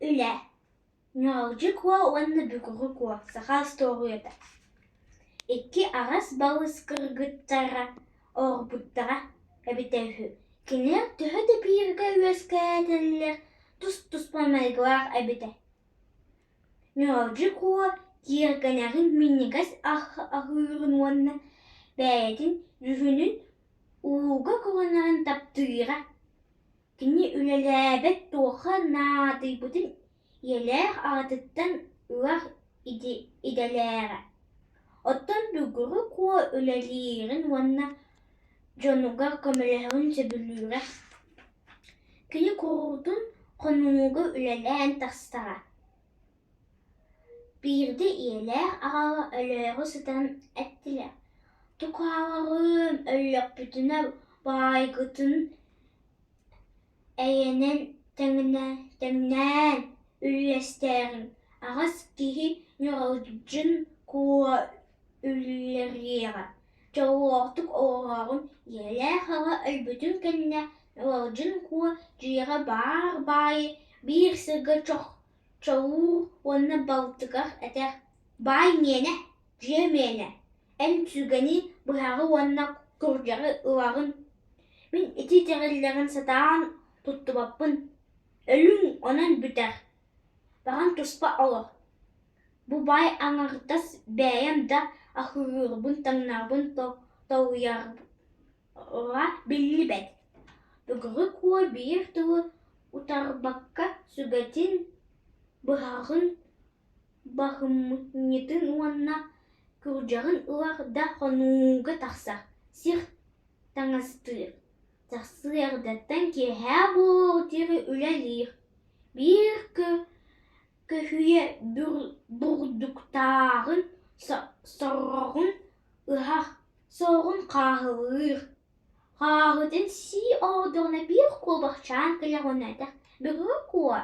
Үлэ Ньуолдьу Куо уонна Бүгүрү Куо саха остуоруйата Икки аҕас балыс кыргыттара оҕорбуттара эбитэ үһү. Кинилэр төһө да бииргэ үөскээтэллэр, тус-туспа майгылаах эбитэ. Ньуолдьу Куо киэргэнэрин минньигэс аһыырын уонна бэйэтин дьүһүнүн ууга көрүнэрин таптыыра. Кини үлэлээбэт туохха наадыйбытын ийэлээх аҕатыттан ылар идэлээҕэ. Оттон Бүгүрү Куо үлэлиирин уонна дьонугар көмөлөһөрүн сөбүлүүрэ. Кини куруутун хонууга үлэлээн тахсара. Биирдэ ийэлээх аҕала өлөөрү сытан эттилэр: «Тукааларым, өллөхпүтүнэ баайгытын эйэнэн тэҥнээн үллэстээриҥ, аҕас киһи ньуралдьын куо үллэриэҕэ, дьоллоохтук олороорун ийэлээх аҕа өлбүтүн кэннэ Ньуралдьын Куо дьиэҕэ баар баайы биир сиргэ чохчолуур уонна балтыгар этэр: «Баай миэнэ, дьиэ миэнэ, эн сүгэни, быһаҕы уонна күрдьэҕи ылаҕын, мин ити тэриллэрин сатаан туттубаппын, өлүҥ онон бүтэр, баран туспа олор. Бу баай аҥардас бэйэм да аһыырбын, таҥнарбын толуйара биллибэт. Бүгүрү Куо биир тылы утарбакка сүгэтин, быһаҕын, баһымньытын уонна күрдьэҕин ылар да хонууга тахсар, сир таҥастыыр, сарсыардаттан киэһэ буолуор диэри үлэлиир. Биир көһүйэ бурдуктааҕын сороҕун ыһар, сороҕун хааһылыыр. Хааһытын сии олордоҕуна биир куобахчаан кэлэр уонна этэр: «Бүгүҥҥү куо.